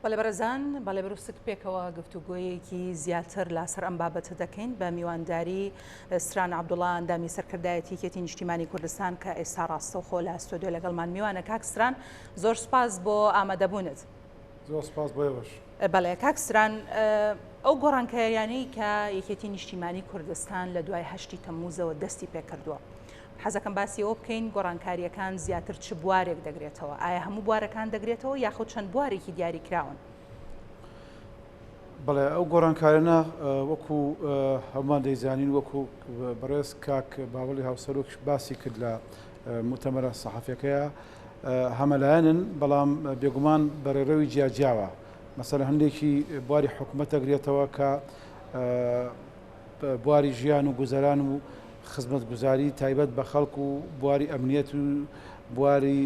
بەڵێ بەڕێزان، بەڵێ بروسک پێکەوە گفتوگۆیەکی زیاتر لاسەر ئەم بابەتە دەکەین بە میوانداری ستران عەبدوڵا ئەندامی سەرکردایەتی یەکێتی نیشتیمانی کوردستان کە ئێستا ڕاستەوخۆ لە ستۆدیۆ لەگەڵمان میوانە. کاک ستران زۆر سوپاس بۆ ئامادەبوونت. زۆر سوپاس بۆ ئێوەش. بەڵێ کاک ستران، ئەو گۆڕانکاریانەی کە یەکێتی نیشتیمانی کوردستان لە دوای هەشتی تەمموزەوە دەستی پێکردووە، حەزەکەم باسی ئەوە بکەین گۆڕانکارییەکان زیاتر چ بوارێک دەگرێتەوە؟ ئایا هەموو بوارەکان دەگرێتەوە یاخود چەند بوارێکی دیاریکراون؟ بەڵێ ئەو گۆڕانکاریانە وەکو هەمووان دەیزانین وەکو بەڕێز کاک باوەڵی هاوسەرۆکیش باسی کرد لە موتەمەرە سەحەفیەکەیە هەمەلایەنن بەڵام بێگومان بە ڕێڕەوی جیاجیاوە مەسەلەن هەندێکی بواری حکومەت دەگرێتەوە کە بواری ژیان و گوزەران و خزمەتگوزاری تایبەت بە خەڵک و بواری ئەمنیەت و بواری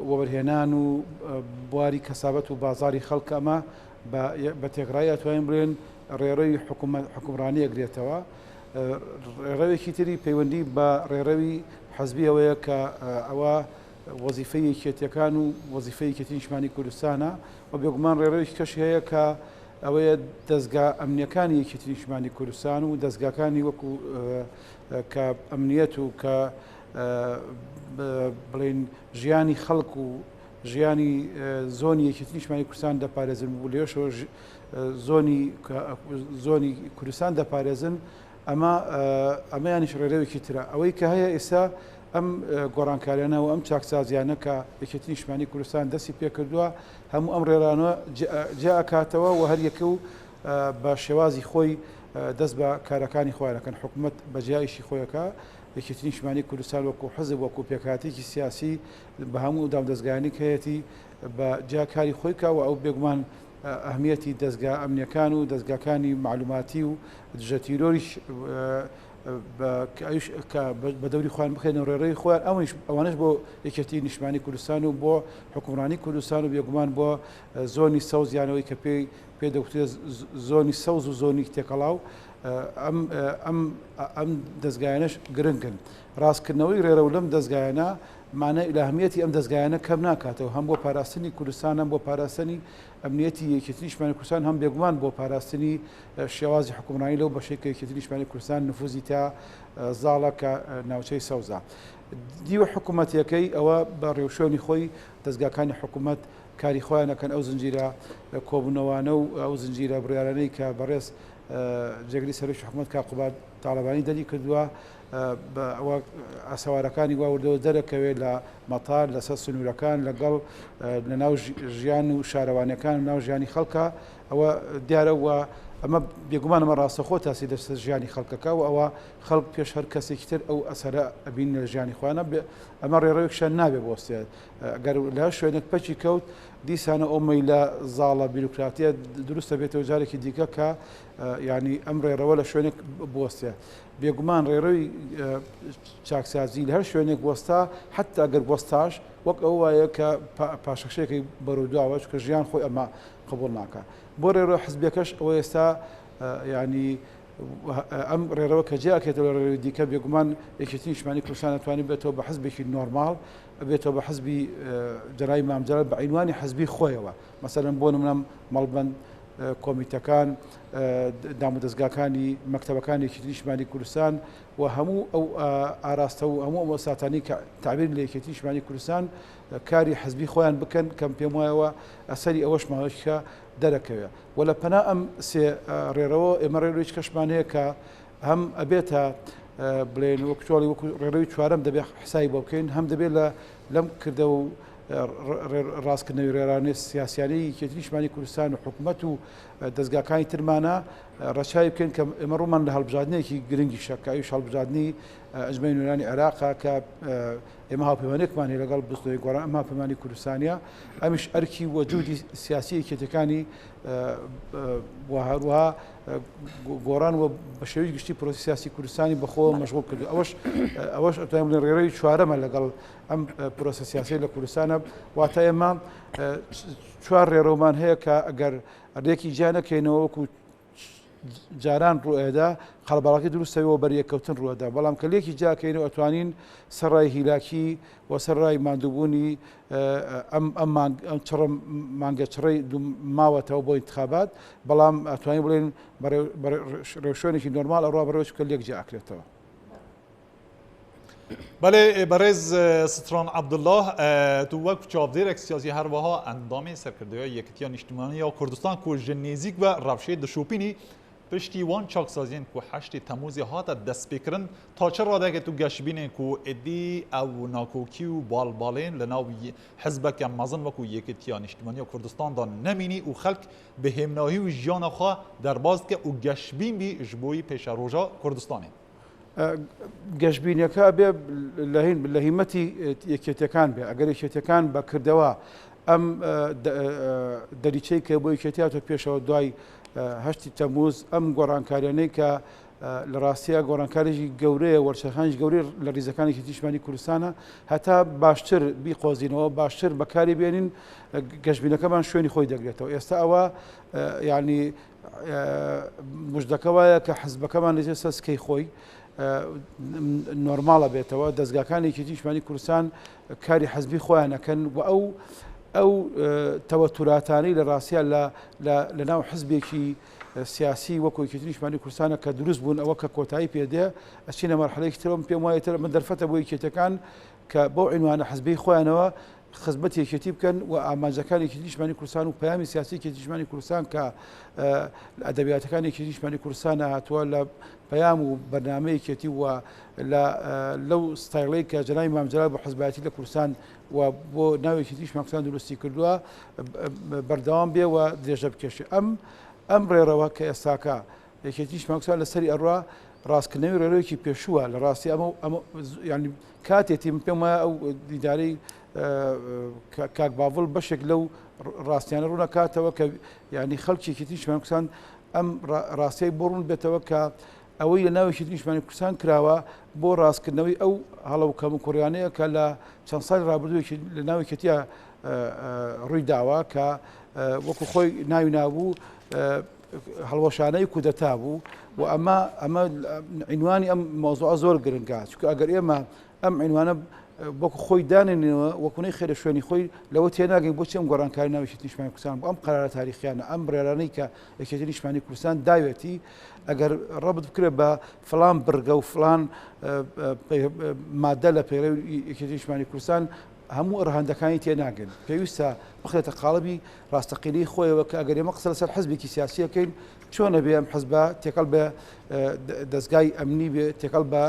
وەبەرهێنان و بواری کەسابەت و بازاری خەڵک ئەمە بە تێکڕایی ئەتوانین بڵێن ڕێڕەوی حکومڕانی ئەگرێتەوە. ڕێڕەوێکی تری پەیوەندی بە ڕێڕەوی حزبیەوەیە کە ئەوە وەزیفەی یەکێتیەکان و وەزیفەی یەکێتی نیشتمانی کوردستانە و بێگومان ڕێڕەوێکی کەش هەیە کە ئەوەیە دەزگا ئەمنیەکانی یەکێتی نیشتمانی کوردستان و دەزگاکانی وەکو کە ئەمنیەت و کە بڵین ژیانی خەڵک و ژیانی زۆنی یەکێتی نیشتمانی کوردستان دەپارێزن و لێشەوە زۆنی زۆنی کوردستان دەپارێزن ئەمە ئەمەیانیش ڕێرەوێکی ترە ئەوەی کە هەیە ئێستا ئەم گۆڕانکاریانە و ئەم چاکسازیانە کە یەکێتی نیشتمانی کوردستان دەستی پێکردووە هەموو ئەم ڕێرانە جیا ئەکاتەوە و هەر یەکە و بە شێوازی خۆی دەست بە کارەکانی خۆیان ئەکەن حکومەت بە جیا ئیشی خۆی ئەکا یەکێتی نیشتمانی کوردستان وەکو حزب وەکو پێکهاتەیەکی سیاسی بە هەموو دامودەزگایانی کە هەیەتی بە جیا کاری خۆی کا و ئەو بێگومان ئەهمیەتی دەزگا ئەمنیەکان و دەزگاکانی مەعلوماتی و دژە تیرۆریش کە بە دەوری خۆیان بخێنە ڕێڕەوی خۆیان ئەویش ئەوانش بۆ یەکێتی نیشتمانی کوردستان و بۆ حکومڕانی کوردستان و بێگومان بۆ زۆنی سەوز یانەوەی کە پێی پێ دەوترێت زۆنی سەوز و زۆنی تێکەڵاو ئەم ئەم ئەم دەزگایانەش گرنگن ڕاستکردنەوەی ڕێرەو لەم دەزگایانە مانای ئیلاهمیەتی ئەم دەزگایانە کەم ناکاتەوە هەم بۆ پاراستنی کوردستان هەم بۆ پاراستنی ئەمنیەتی یەکێتی نیشتمانی کوردستان هەم بێگومان بۆ پاراستنی شێوازی حکومڕانی لەو بەشەی کە یەکێتی نیشتمانی کوردستان نفوزی تا زاڵە کە ناوچەی سەوزە. دیوە حکوومەتیەکەی ئەوە بە ڕێوشوێنی خۆی دەزگاکانی حکوومەت کاری خۆیان ئەکەن ئەو زنجیرە کۆبوونەوانە و ئەو زنجیرە بڕیارانەی کە بەڕێز جێگری سەرۆکی حکوومەت کاک قوباد تاڵەبانی دەری کردووە ئەوە ئاسەوارەکانی وا وردەوە دەرەکەوێت لە مەتار لەسەر سنوورەکان لەگەڵ لە ناو ژیان و شارەوانیەکان و ناو ژیانی خەڵکە ئەوە دیارە و ئەمە بێگومان ئەمە ڕاستەخۆ تاسی لەسەر ژیانی خەڵکەکە و ئەوە خەڵک پێش هەر کەسێکی تر ئەو ئەسەرە ئەبین لە ژیانی خۆیانە ئەمە ڕێڕەوێکشان نابێ بۆستێت ئەگەر لە شوێنێک پەکی کەوت دیسانە ئەو مەیلە زاڵە بیرۆکراتیە دروستە بێتەوە جارێکی دیکە کە ینی ئەم ڕێڕەوە لە شوێنێک بوەستێ بێگومان ڕێڕەوی چاکسازی لە هەر شوێنێک وەستا حتا گەر وەستاش وەک ئەو وایە کە پاشەکشێکی بەرەو دواوە چونکە ژیان خۆی ئەمە قبوڵ ناکا بۆ ڕێڕەوە حزبیەکەش ئەوە ئێستا ینی ئەم ڕێڕەوە کە جیاکێتەوە لە ڕێڕەوی دیکە بێگومان یەکێتی نیشتمانی کوردستان ئەتوانێت بێتەوە بە حزبێکی نۆرماڵ بێتەوە بە حزبی جەنابی مام جەلال بە عینوانی حزبی خۆیەوە مەسەلەن بۆ نمونە مەڵبەند کۆمیتەکان دامودەزگاکانی مەکتەبەکانی یەکێتی نیشتمانی کوردستان و هەموو ئەو ئاراستە و هەموو ئەو ساتانی کە تعبیر لە یەکێتی نیشتمانی کوردستان کاری حزبی خۆیان بکەن کەم پێم وایەوە ئەسەری ئەوەش ماوەیەکە دەرەکەوێ و لە پەنا ئەم سێ ڕێڕەوە ئێمە ڕێڕەوێکی کەشمان هەیە کە هەم ئەبێتە بڵێن وەک چۆڵی وەکو ڕێڕەوی چوارەم دەبێت حسابی بۆ بکەین هەم دەبێت لە لەم کردە و ڕاستکردنەوەی ڕێرانەی سیاسیانەی یەکێتی نیشتمانی کوردستان و حکومەت و دەزگاکانی ترمانە ڕەچاوی بکەین کە ئێمە ڕوومان لە هەڵبژاردنێکی گرنگیشە کە ئەویش هەڵبژاردنی ئەنجومەنی نوێنەرانی عێراقە کە ئێمە هاوپەیمانێکمان هەیە لەگەڵ بزوتنەوەی گۆڕان، ئەم هاوپەیمانی کوردستانیە ئەمیش ئەرکی وەجودی سیاسی یەکێتیەکانی و هەروەها گۆڕان و بە شێوەی گشتی پرۆسی سیاسی کوردستانی بەخۆ مەشغوڵ کردو ئەوەش ئەوەش ئەتوانین بڵێین ڕێڕەوی چوارەمە لەگەڵ ئەم پرۆسە سیاسی لە کوردستانە واتە ئێمە چوار ڕێڕەومان هەیە کە ئەگەر ڕێکی جیا نەکەینەوە وەکو. جاران ڕوئەدا قەڵباڵغی دروستەوە بەریەککەوتن ڕوەدا، بەڵام کە لێکی جیاکەینەوە ئەتوانین سەرڕای هیلاکی و سەرڕای ماندووبوونی ئەم ئەم مانگ ئەم چڕە مانگە چڕەی ماوەتەوە بۆ ئینتخابات، بەڵام ئەتوانین بڵێین ڕێوشوێنێکی نۆرماڵ ئەڕوا بەڕێوە چونکە لێک جیا ئەکرێتەوە. بەێ بەڕێز ستران عەبدوڵڵا تو وەک چاودێرێک سیاسی هەروەها ئەندامی سەرکردەیە یەکێتیە نیشتمانی یا کوردستان کو ji nêzîk ve rewşê dişopînî piştî wan çaksaziyên ku heştê temûzê hate destpêkirin ta çi radeyekê tu geşbînên ku êdî ew nakokî û balbalên li nav hizbeke mezin wekû Yekîtiya Nîştimaniya Kurdistan de nemînî û xelk bi hêmnahî û jiyana xwe derbas dike û geşbîn bî ji bo pêşeroja Kurdistanê. گەشبینیەکە ئەبێ لە هیمەتی یەکێتیەکان بێ، ئەگەر یەکێتیەکان بە کردەوە ئەم دەریچەی کە بۆ یەکێتی هاتووە پێشەوە دوای هەشتی تەموز، ئەم گۆڕانکاریانەی کە لە ڕاستیە گۆڕانکاریی گەورەیە، وەرچەرخانیش گەورەی لە ریزەکانی یەکێتی نیشتمانی کوردستانە، هەتا باشتر بیقۆزینەوە، باشتر بەکاری بێنین، گەشبینەکەمان شوێنی خۆی دەگرێتەوە. ئێستا ئەوە یعنی مژدەکە وایە کە حزبەکەمان لەژێر سەر سکەی خۆی نۆرماڵە بێتەوە، دەزگاکانی یەکێتی نیشتمانی کوردستان کاری حزبی خۆیان ئەکەن و ئەو ئەو تەوەتوراتانەی لە ڕاستیا لە ناو حزبێکی سیاسی وەکو یەکێتی نیشتمانی کوردستانە کە دروست بوون، ئەوە کە کۆتایی پێدێ ئەچینە مەرحەلەیەکی ترەوە. من پێم وایە تر من دەرفەتە بۆ یەکێتیەکان کە بەو عینوانە حزبی خۆیانەوە خزمەتی یەکێتی بکەن و ئامانجەکانی یەکێتی نیشتمانی کوردستان و پەیامی سیاسی یەکێتی نیشتمانی کوردستان کە لە ئەدەبیاتەکانی یەکێتی نیشتمانی کوردستان هاتووە لە پەیام و بەرنامەی یەکێتی و لە لەو ستایڵەی کە جەنابی مام جەلال بۆ حزبایەتی لە کوردستان و بۆ ناو یەکێتی نیشتمانی کوردستان دروستی کردووە بەردەوام بێ و درێژە بکێشێ. ئەم ئەم ڕێڕەوە کە ئێستاکە یەکێتی نیشتمانی کوردستان لەسەری ئەڕوا ڕاستکردنەوەی ڕێڕەوێکی پێشووە لە ڕاستی ئەمە ئەمە یعنی کاتێتی من پێم وایە ئەو دیدارەی کاک باڤڵ بەشێک لەو ڕاستیانە ڕوونەکاتەوە کە یعنی خەڵکی یەکێتی نیشتمانی کوردستان ئەم ڕاستیای بۆ ڕوون بێتەوە کە ئەوەی لە ناو یەکێتی نیشتمانی کوردستان کراوە بۆ ڕاستکردنەوەی ئەو هەڵە و کەموکوڕیانەیە کە لە چەند ساڵی ڕابردوو لە ناو یەکێتیە ڕووی داوە کە وەکو خۆی ناوی نابوو هەڵوەشانەی کودەتا بوو و ئەمە ئەمە عینوانی ئەم مەوزوعە زۆر گرنگە، چونکە ئەگەر ئێمە ئەم عینوانە وەکو خۆی دانێنەوە وەکو نەیخەینە شوێنی خۆی لەوە تێناگەین بۆچی ئەم گۆڕانکاری ناو یەکێتی نیشتمانی کوردستان بوو، ئەم قەرارە تاریخیانە، ئەم بڕیارانەی کە یەکێتی نیشتمانی کوردستان داوێتی ئەگەر ڕەبت بکرێت بە فلان بڕگە و فلان مادە لە پەیڕەوی یەکێتی نیشتمانی کوردستان هەموو ڕەهەندەکانی تێناگەن. پێویستە بخرێتە قاڵبی ڕاستەقینەی خۆیەوە کە ئەگەر ئێمە قسە لەسەر حزبێکی سیاسی ئەکەین چۆن ئەبێ ئەم حزبە تێکەڵ بە دەزگای ئەمنی بێ، تێکەڵ بە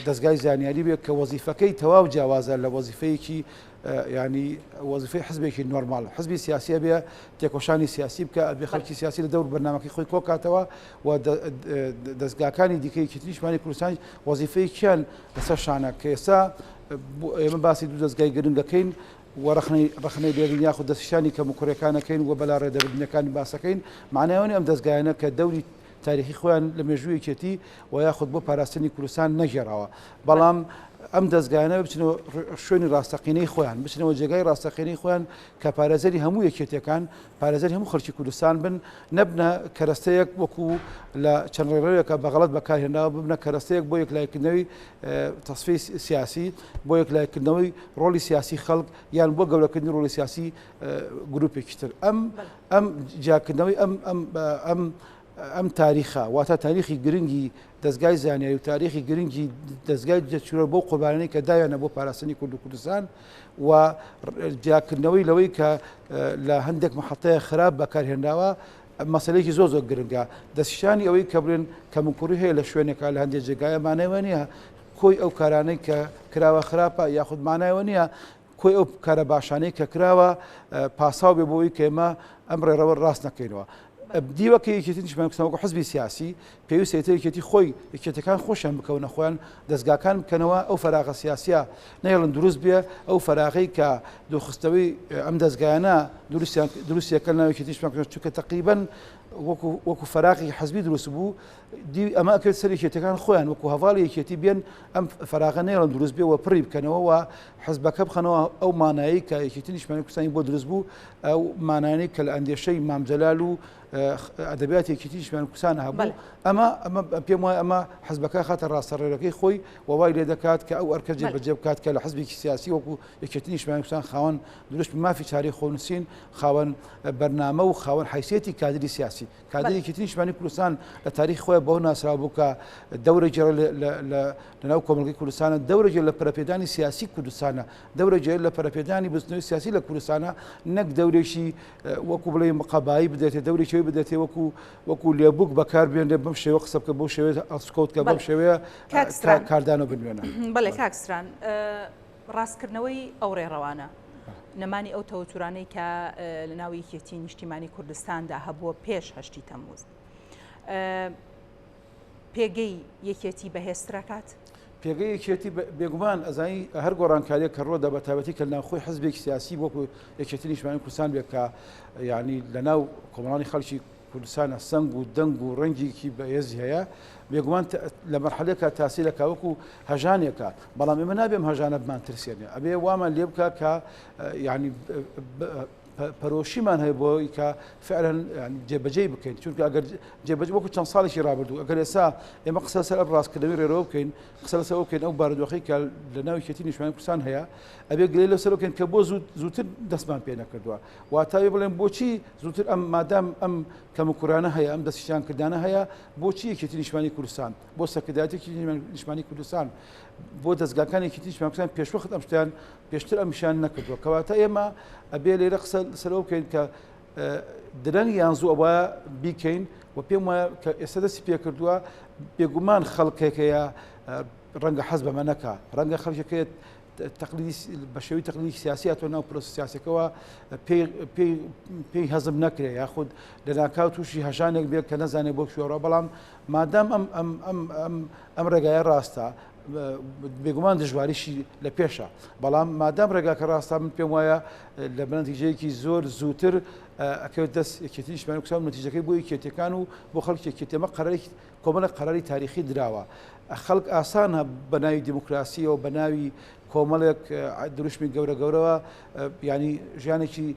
دەزگای زانیاری بێ کە وەزیفەکەی تەواو جیاوازە لە وەزیفەیەکی ینی وەزیفەی حزبێکی نۆرمال. حزبی سیاسی ئەبێ تێکۆشانی سیاسی بکە، ئەبێ خەڵکی سیاسی لە دەور بەرنامەکەی خۆی کۆکاتەوە و دەزگاکانی دیکەی یەکێتی نیشتمانی کوردستان وەزیفەیەکیان لەسەر شانە کە ئێستا ئێمە باسی دوو دەزگای گرنگ دەکەین و ڕەخنەی ڕەخنەی لێدەین یاخود دەستنیشانی کەموکوڕیەکان ئەکەین و بەلاڕێدەبردنەکانی باسەکەین، مەعنای ئەوە نیە ئەم دەزگایانە کە دەوری تاریخی خۆیان لە مێژووی یەکێتی و یاخود بۆ پاراستنی کوردستان نەگێڕاوە، بەڵام ئەم دەزگایانە بچنەوە شوێنی ڕاستەقینەی خۆیان، بچنەوە جێگای ڕاستەقینەی خۆیان کە پارێزەری هەموو یەکێتیەکان، پارێزەری هەموو خەڵکی کوردستان بن، نەبنە کەرەستەیەک وەکو لە چەند ڕێڕەوێکە بە غەڵەت بەکارهێنراوە، ببنە کەرەستەیەک بۆ یەکلایکردنەوەی تەسفیەی سیاسی، بۆ یەکلایکردنەوەی ڕۆڵی سیاسی خەڵک یان بۆ گەورەکردنی ڕۆڵی سیاسی گروپێکی تر. ئەم ئەم جیاکردنەوەی ئەم ئەم ئەم ئەم تاریخە، واتە تاریخی گرنگی دەزگای زانیاری و تاریخی گرنگی دەزگای دژەتیرۆر بەو قوربانیانەی کە داویانە بۆ پاراستنی کورد و کوردستان و جیاکردنەوەی لەوەی کە لە هەندێک محەتەیە خراپ بەکارهێنراوە مەسەلەیەکی زۆر زۆر گرنگە. دەستنیشانی ئەوەی کە بڵێن کەموکوڕی هەیە لە شوێنێکا لە هەندێک جێگایە مانای وە نییە کۆی ئەو کارانەی کە کراوە خراپە، یاخود مانای وە نییە کۆی ئەو کارە باشانەی کە کراوە پاساو بێ بۆ ئەوەی کە ئێمە ئەم ڕێڕەوە ڕاست نەکەینەوە. دیوەکە یەکێتی نیشتمانی کوردستان وەکو حزبی سیاسی پێویستە ئیتر یەکێتی خۆی یەکێتەکان خۆشیان بکەونە خۆیان دەزگاکان بکەنەوە ئەو فەراغە سیاسیە نەهێڵن دروست بێ ئەو فەراغەی کە دوورخستنەوەی ئەم دەزگایانە دروستیان دروستیەکەن ناو یەکێتی نیشتمانی کوردستان چونکە تەقریبەن وەکو وەکو فەراغی حزبی دروست بوو دی ئەمە ئەکرێت سەر یەکێتیەکان خۆیان وەکو هەڤاڵی یەکێتی بێن ئەم فەراغە نەیڵن دروست بێ و پڕی بکەنەوە و حزبەکە بخەنەوە ئەو مانایەی کە یەکێتی نیشتمانی کوردستانی بۆ دروست بوو ئەو مانایانەی کە لە ئەندێشەی مام جەلال و ئەدەبیاتی یەکێتی نیشتمانی کوردستان هەبوو. ئەمە ئەمە پێم وایە ئەمە حزبەکە خاتە ڕاستەڕێرەکەی خۆی و وای لێ دەکات کە ئەو ئەرکە جێبەجێ بکات کە لە حزبێکی سیاسی وەکو یەکێتی نیشتمانی کوردستان خاوەن دروشمی مافی چارەی خۆنووسین، خاوەن بەرنامە و خاوەن حەیسیەتی کادری سیاسی. کادری یەکێتی نیشتمانی کوردستان لە تاریخی خۆی بەوە ناسراو بوو کە دەورە گێڕە لە ناو کۆمەڵگەی کوردستانە، دەورە گێڕ لە پەرەپێدانی سیاسی کوردستانە، دەورە گێڕ لە پەرەپێدانی بزوتنەوەی سیاسی لە کوردستانە، نەک دەورێکی وەکو بڵێ مقەبایی بدرێتێ، دەورێکی ئەوی بدرێتێ وەکو وەکو لێبوک بەکار بێنرێ، بەم شێوە قسە بکە، بەو شێوەیە هەڵسوکەوت بکە، بەم شێوەیە کاردانەوە بنوێنە. بەڵێ کاک ستران، ڕاستکردنەوەی ئەو ڕێڕەوانە، نەمانی ئەو تەوەتورانەی کە لە ناو یەکێتی نیشتیمانی کوردستاندا هەبووە پێش هەشتی تەمموز، پێگەی یەکێتی بەهێزترەکات؟ پێگەی یەکێتی بێگومان ئەزانی هەر گۆڕانکاریە کە ڕۆدا بە تایبەتی کە ناوخۆی حزبێکی سیاسی وەکو یەکێتی نیشتمانی کوردستان بێت کە یعنی لە ناو کۆمەڵانی خەڵکی کوردستانە سەنگ و دەنگ و ڕەنگێکی بەهێزی هەیە بێگومان لە مەرحەلێکا تاسیرەکە وەکو هەژانێکە بەڵام ئێمە نابێم هەژانە بمان ترسێنێ ئەبێ وامان لێ بکە کە یعنی پەرۆشیمان هەیە بۆی کە فعلا جێبەجێی بکەین چونکە ئەگەر جێبەجێ وەکو چەند ساڵێکی ڕابردوو ئەگەر ئێستا ئێمە قسە لەسەر ئەم ڕاستکردنەوەی ڕێرەوە بکەین قسە لەسەر ئەوە بکەین ئەو بارودۆخەی کە لە ناو یەکێتی نیشتمانی کوردستان هەیە ئەبێ گلەیی لەسەر بکەین کە بۆ زووتر دەستمان پێ نەکردووە واتە ئەبێ بڵێن بۆچی زووتر ئەم مادام ئەم کەموکورانە هەیە ئەم دەستیشانکردانە هەیە بۆچی یەکێتی نیشتمانی کوردستان بۆ سەرکردایەتی نیشتمانی کوردستان بۆ دەستگاکانی یەکێتی نیشتمانی کوردستان پێشوەخت ئەم شتیان پێشتر ئەمیشیان نەکردووە کەواتە ئێمە ئەبێ لێرە قسە لەسەر ئەوە بکەین کە درەنگ یان زوو ئەوە بیکەین و پێم وایە کە ئێستا دەستی پێکردووە بێگومان خەڵکێک هەیە ڕەنگە حەز بەمە نەکا ڕەنگە خەڵکێک هەیە تەقلیدی بە شێوەی تەقلیدی سیاسی هاتووە ناو پرۆسە سیاسەکەوە پێی هەزم نەکرێ یاخود لەناکاو تووشی هەژانێک بێت کە نەزانێت بۆ کوێڕە بەڵام مادام ئەم ئەم ئەم ئەم ئەم ڕێگایە ڕاستە بێگومان دژواریشی لە پێشە بەڵام مادام ڕێگاکە ڕاستە من پێم وایە لە بەنەتیجەیەکی زۆر زووتر ئەکەوێت دەست یەکێتی نیشتمانی کوردستان نەتیجەکەی بۆ یەکێتیەکان و بۆ خەڵکی یەکێتی ئەمە قەراری کۆمەڵێک قەراری تاریخی دراوە خەڵک ئاسانە بە ناوی دیموکراسیەوە بە ناوی کۆمەڵێک دروشمی گەورە گەورەوە ینی ژیانێکی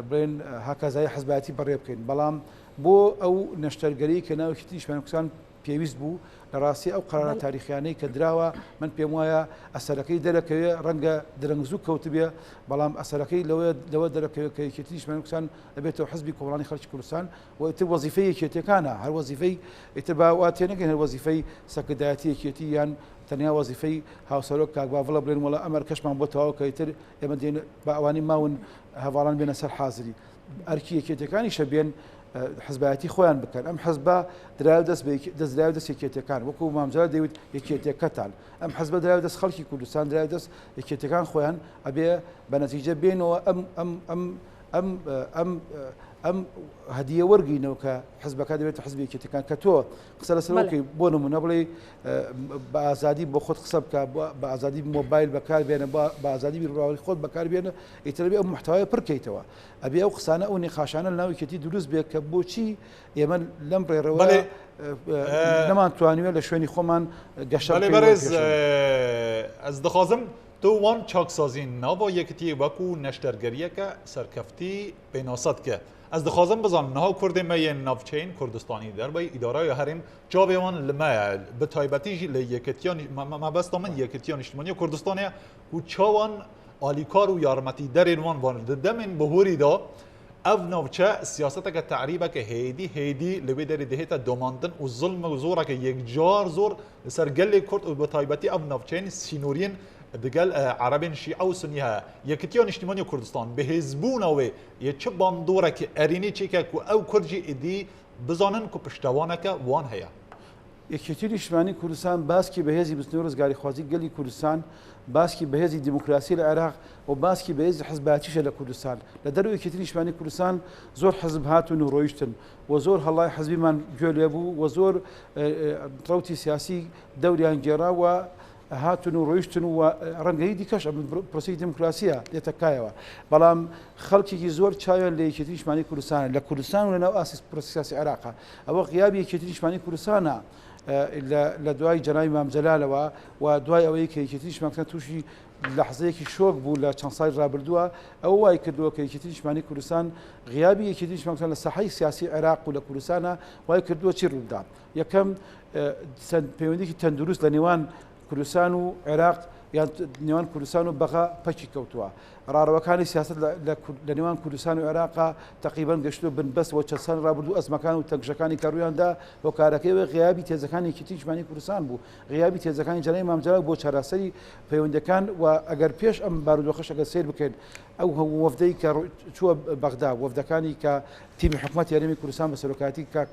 بڵێن هاکازایی حزبایەتی بەڕێ بکەین بەڵام بۆ ئەو نەشتەرگەری کە ناوی یەکێتی نیشتمانی کوردستان پێویست بوو، لە ڕاستی ئەو قەرارە تاریخیانەی کە دراوە من پێم وایە ئەسەرەکەی دەرەکەوێ، ڕەنگە درەنگ زوو کەوتبێ، بەڵام ئەسەرەکەی لەوە لەوە دەرەکەوێ کە یەکێتی نیشتمانی کوردستان ئەبێتەوە حزبی کۆمەڵانی خەڵکی کوردستان و ئیتر وەزیفەی یەکێتیەکانە، هەر وەزیفەی ئیتر با وا تێنەگەین هەر وەزیفەی سەرکردایەتی یەکێتی یان تەنیا وەزیفەی هاوسەرۆک کاک باڤڵە بڵێن وەڵا ئەم ئەرکەشمان بۆ تەواو کە ئیتر ئێمە دێن با ئەوانەی ماون هەڤاڵان بێنە سەر حازری. ئەرکی یەکێتیەکانیشە بێن حزبایەتی خۆیان بکەن ئەم حزبە دراوە دەست دەست دراوە دەست یەکێتیەکان وەکو مام جەلال دەیوت یەکێتیەکەتان ئەم حزبە دراوە دەست خەڵکی کوردستان دراوە دەست یەکێتیەکان خۆیان ئەبێ بە نەتیجە بێنەوە ئەم ئەم ئەم ئەم ئەم ئەم هەدیە وەرگینەوە کە حزبەکە دەبێت حزبی یەکێتیەکان کە تۆ قسە لەسەر بکەی بۆ نمونە بڵێ بە ئازادی بۆ خۆت قسە بکە بە ئازادی مۆبایل بەکار بێنە بە ئازادی بیرڕاوی خۆت بەکار بێنە ئیتر ئەبێ ئەو محتوایە پڕکەیتەوە ئەبێ ئەو قسانە ئەو نیقاشانە لەناو یەکێتی دروست بێت کە بۆچی ئێمە لەم ڕێڕەوە نەمان توانیوە لە شوێنی خۆمان گەشە بکەین. بەڕێز ئەز دخوازم تو وان چاکسازی ناوا یەکێتی وەکو نەشتەرگەریەکە سەرکەفتی پێناسە دکە ئەز دخوازم بزانم نها کوردێ me yên navçeyên Kurdistanî derveyî îdareya herêm çavê wan li me ye bi taybetî jî li yeketiya mebesta min yeketiya nîştimaniya Kurdistanê ye ku çawan alîkar û yarmetîderên wan van di demên bihorî de ev navçe siyaseteke te'rîbeke hêdî hêdî li wê derê dihête domandin û zilm û zoreke yekcar zor li ser gelê Kurd û bi taybetî ev navçeyên sînoriyên digel Erebên Şîe û Sunî heye. Yekitiya Nîştîmaniya Kurdistan bi hêzbûna wê yê çi bandoreke erênî çêke ku ew Kurd jî êdî bizanin ku piştewaneke wan heye. یەکێتی نیشتمانی کوردستان باسکی بەهێزی بزوتنەوەی ڕزگاریخوازی گەلی کوردستان، باسکی بەهێزی دیموکراسی لە عێراق و باسکی بەهێزی حزبایەتیشە لە کوردستان. لە دەرەوەی یەکێتی نیشتمانی کوردستان زۆر حزب هاتون و ڕۆیشتن و زۆر هەڵای حزبیمان گوێ لێ بوو و زۆر ڕەوتی سیاسی دەوریان گێڕا و هاتن و ڕۆیشتن و ڕەنگە هی دیکەش ئەم پرۆسەی دیموکراسیە دێتە کایەوە بەڵام خەڵکێکی زۆر چاویان لە یەکێتی نیشتمانی کوردستانە لە کوردستان و لەناو ئاستی پرۆسەی سیاسی عێراقە ئەوە غیابی یەکێتی نیشتمانی کوردستانە لە دوای جەنابی مام جەلالەوە و دوای ئەوەی کە یەکێتی نیشتمانی کوردستان تووشی لەحزەیەکی شۆک بوو لە چەند ساڵی ڕابردووە، ئەوە وای کردووە کە یەکێتی نیشتمانی کوردستان غیابی یەکێتی نیشتمانی کوردستان لە ساحەی سیاسی عێراق و لە کوردستانە وای کردووە چی ڕووبدا؟ یەکەم پەیوەندیکی تەندروست لە نێوان کوردستان و عێراق یان نێوان کوردستان و بەغا پەکی کەوتووە. ڕاڕەوەکانی سیاسەت لە نێوان کوردستان و عێراقا تەقریبەن گەشتووە بنبەست و چەند ساڵی ڕابردوو ئەزمەکان و تەنگژەکانی کە ڕوویاندا هۆکارەکەی ئەوەی غیابی تێزەکانی یەکێتی نیشتمانی کوردستان بوو، غیابی تێزەکانی جەنابی مام جەلال بۆ چارەسەری پەیوەندیەکان و ئەگەر پێش ئەم بارودۆخەش ئەگەر سەیر بکەین ئەو وەفدەی کە چووە بەغدا وەفدەکانی کە تیمی حکومەتی هەرێمی کوردستان بە سەرۆکایەتی کاک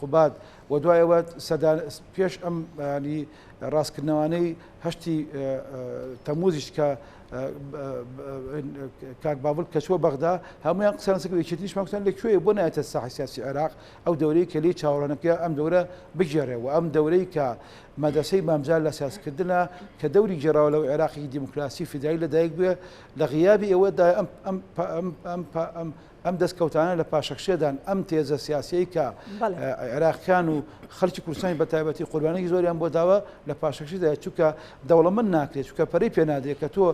قوباد و دوای ئەوە سەدان پێش ئەم ینی ڕاستکردنەوانەی هەشتی تەموزیش کە کاک باڤڵ کە چووە بەغدا هەمویان قسەیان لەسەر کرد یەکێتی نیشتمانی کوردستان لە کوێیە بۆ نایەتە ساحەی سیاسی عێراق ئەو دەورەی کە لێی چاوەڕوانەکرا ئەم دەورە بگێڕێ و ئەم دەورەی کە مەدرەسەی مام جەلال لە سیاسکردنە کە دەوری گێڕاوە لەو عێراقێکی دیموکراسی فیدرالی لەدایک بوێ لە غیابی ئەوەدا ئەم ئەم ئەم ئەم ئەم ئەم دەستکەوتانە لە پاشەکشێدان، ئەم تێزە سیاسیەی کە عێراقیان و خەڵکی کوردستانی بە تایبەتی قوربانیی زۆریان بۆ داوە لە پاشەکشێدایە، چونکە دەوڵەمەند ناکرێت، چونکە پەرەی پێ نادرێت کە تۆ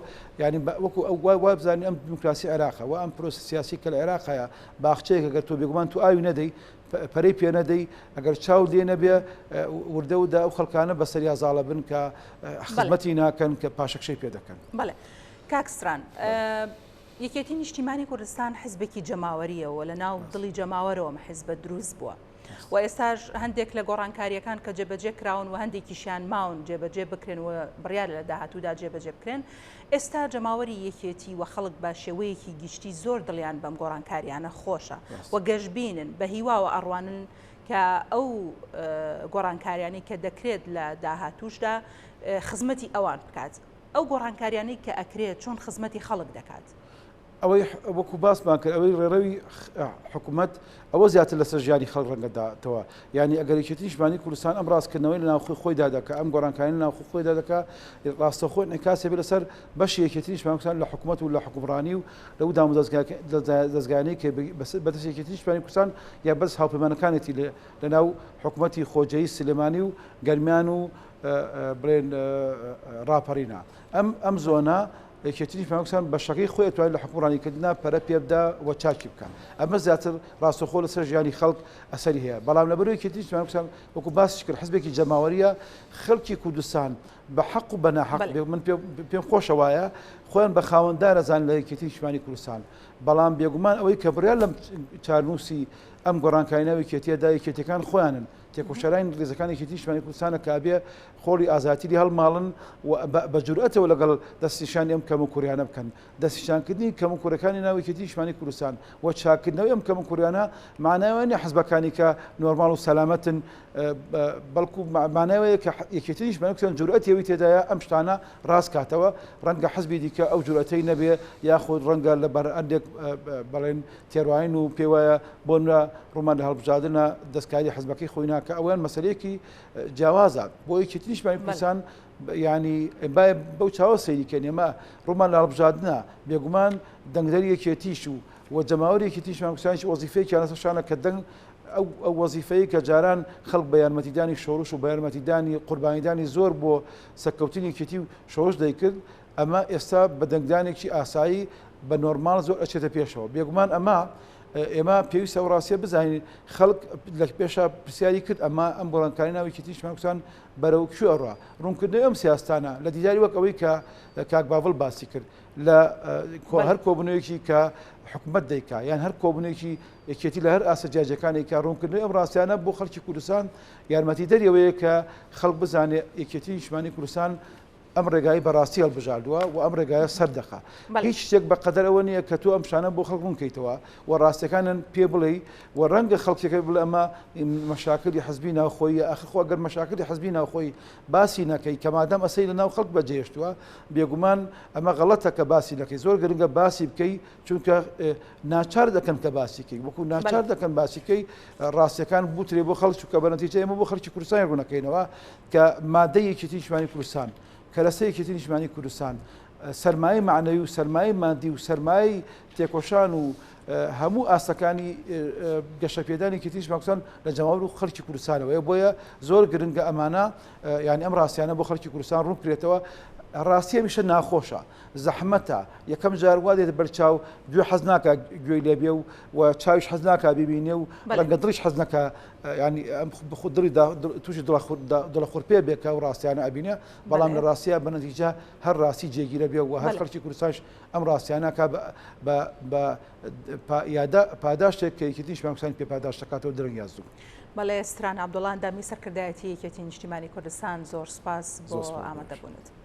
یانی وەکو ئەو وا بزانی ئەم دیموکراسی عێراقە و ئەم پرۆسە سیاسی کە لە عێراق هەیە باخچەیەکە گەر تۆ بێگومان تۆ ئاوی نەدەی پەرەی پێ نەدەی ئەگەر چاو لێ نەبێ وردە وردە ئەو خەڵکانە بەسەریا زاڵە بن کە خزمەتی ناکەن کە پاشەکشەی پێ دەکەن. بەڵێ کاک ستران یەکێتی نیشتیمانی کوردستان حزبێکی جەماوەرییە و لە ناو دڵی جەماوەرەوە ئەم حزبە دروست بووە و ئێستاش هەندێک لە گۆڕانکارییەکان کە جێبەجێ کراون و هەندێکیشیان ماون جێبەجێ بکرێن و بڕیارە لە داهاتوودا جێبەجێ بکرێن، ئێستا جەماوەری یەکێتی و خەڵک بە شێوەیەکی گشتی زۆر دڵیان بەم گۆڕانکارییانە خۆشە و گەشبینن، بە هیواوە ئەڕوانن کە ئەو گۆڕانکاریانەی کە دەکرێت لە داهاتووشدا خزمەتی ئەوان بکات. ئەو گۆڕانکاریانەی کە ئەکرێت چۆن خزمەتی خەڵک دەکات؟ ئەوەی وەکو باسمان کرد ئەوەی ڕێڕەوی حکوومەت ئەوە زیاتر لەسەر ژیانی خەڵک ڕەنگەداتەوە یعنی ئەگەر یەکێتی نیشتمانی کوردستان ئەم ڕاستکردنەوەی لە ناوخۆی خۆیدا دەکا ئەم گۆڕانکاری لە ناوخۆی خۆیدا دەکا ڕاستەوخۆ انعکاسی بێ لەسەر بەشی یەکێتی نیشتمانی کوردستان لە حکوومەت و لە حکومڕانی و لەو دامودەزگانەی کە بەدەست یەکێتی نیشتمانی کوردستان یا بەس هاوپەیمانەکانێتی لەناو حکوومەتی خۆجێی سلێمانی و گەرمیان و بڵێن ڕاپەڕینە ئەم ئەم زۆنە یەکێتی نیشتمانی بەشەکەی خۆی ئەتوانێت لە حکومڕانیکردنا پەرە پێبدا و چاکی بکە ئەمە زیاتر ڕاستەخۆ لەسەر ژیانی خەڵک ئەسەری هەیە بەڵام لەبەرەوەی یەکێتی نیشتمانی وەکو باسی کرد حزبێکی جەماوەریە خەڵکی کوردستان بە حەق و بە ناحەق من پێم خۆشە وایە خۆیان بە خاوەندارەزان لە یەکێتی نیشتمانی کوردستان بەڵام بێگومان ئەوەی کە بڕیار لەم چارنووسی ئەم گۆڕانکاری ناو یەکێتیەدا یەکێتیەکان خۆیانن تێکۆشەرانی ڕیزەکانی یەکێتی نیشتمانی کوردستانە کە ئەبێ خۆڵی ئازایەتی لێ هەڵماڵن و بە جورئەتەوە لەگەڵ دەستنیشانی ئەم کەموکوڕیانە بکەن. دەستنیشانکردنی کەموکوڕیەکانی ناو یەکێتی نیشتمانی کوردستان و چاککردنەوەی ئەم کەموکوڕیانە مانای ئەوە نیە حزبەکانی کە نۆرماڵ و سەلامەتن بەڵکو مانای ئەوەیە کە یەکێتی نیشتمانی کوردستان جورئەتی ئەوەی تێدایە ئەم شتانە ڕاست کاتەوە ڕەنگە حزبی دیکە ئەو جورئەتەی نەبێ یاخود ڕەنگە لەبەر هەندێک بەڵێن تێڕوانین و پێیوایە بۆ نمونە ڕوومان لە هەڵبژاردنە دەستکاری حزبەکەی خۆی ناکا ئەوەیان مەسەلەیەکی جیاوازە بۆ یەکێتی نیشتمانی کوردستان ینی با بەو چاوە سەیری کەین ئێمە ڕوومان لە هەڵبژاردنە بێگومان دەنگدەری یەکێتیش و و جەماوەری یەکێتی نیشتمانی کوردستانیش وەزیفەیەکیان لەسەر شانە کە دەنگ ئەو ئەو وەزیفەیە کە جاران خەڵک بە یارمەتیدانی شۆڕش و بە یارمەتیدانی قوربانیدانی زۆر بۆ سەرکەوتنی یەکێتی و شۆڕش دەیکرد ئەمە ئێستا بە دەنگدانێکی ئاسایی بە نۆرماڵ زۆر ئەچێتە پێشەوە. بێگومان ئەمە ئێمە پێویستە ئەو ڕاستیە بزانین خەڵک لە پێشا پرسیاری کرد ئەمە ئەم گۆڕانکاری ناو یەکێتی نیشتمانی کوردستان بەرەو کوێ ئەڕوا؟ ڕوونکردنەوەی ئەم سیاستانە لە دیداری وەک ئەوەی کە کاک باڤڵ باسی کرد لە هەر کۆبوونەوەیەکی کە حکومەت دەیکا یان هەر کۆبوونەوەیەکی یەکێتی لە هەر ئاستە جیاجیەکانی کە ڕوونکردنەوەی ئەم ڕاستیانە بۆ خەڵکی کوردستان یارمەتیدەری ئەوەیە کە خەڵک بزانێ یەکێتی نیشتمانی کوردستان ئەم ڕێگای بەڕاستی هەڵبژاردووە و ئەم ڕێگایە سەردەخا. هیچ شتێک بە قەدەر ئەوە نییە کە تۆ ئەم شتانە بۆ خەڵک ڕوونکەیتەوە و ڕاستیەکانیان پێ بڵێی و ڕەنگە خەڵکێکە بڵێ ئەمە مەشاکلی حزبی ناوخۆییە، ئاخر خۆ ئەگەر مەشاکلی حزبی ناوخۆیی باسی نەکەی کە مادام ئەسەی لە ناو خەڵک بەجێهێشتووە بێگومان ئەمە غەڵەتە کە باسی نەکەی زۆر گرنگە باسی بکەی چونکە ناچار دەکەن کە باسی کەی وەکو ناچار دەکەن باسی کەی ڕاستیەکان بوترێ بۆ خەڵک چونکە بە نەتیجە ئێمە بۆ خەڵکی کوردستانی ڕوونەکەینەوە کە مادەی یەکێتی نیشتمانی کوردستان، کەرەسەی یەکێتی نیشتمانی کوردستان، سەرمایەی مەعنەوی و سەرمایەی مادی و سەرمایەی تێکۆشان و هەموو ئاستەکانی گەشەپێدانی یەکێتی نیشتمانی کوردستان لە جەماوەر و خەڵکی کوردستانەوەیە، بۆیە زۆر گرنگە ئەمانە یانی ئەم ڕاستیانە بۆ خەڵکی کوردستان ڕوون بکرێتەوە. ڕاستی هەمیشە ناخۆشە، زەحمەتە، یەکەم جار وا دێتە بەر چاو، گوێ حەز ناکا گوێی لێ بێ و و چاویش حەز ناکا بیبینێ و ڕەنگە دڵیش حەز نەکا یانی ئەم خود دڵی تووشی دڵەخورپێ بێ کە ئەو ڕاستیانە ئەبینێ، بەڵام لە ڕاستیا بە نەتیجە هەر ڕاستی جێگیرە بێ و هەر خەڵکی کوردستانیش ئەم ڕاستیانە کا بە بە پاداشتێک کە یەکێتی نیشتمانی کوردستانی پێ پاداشت دەکاتەوە درەنگ یا زوو. بەڵێ ستران عەبدوڵا ئەندامی سەرکردایەتی یەکێتی نیشتیمانی کوردستان زۆر سوپاس بۆ ئامادەبوونت.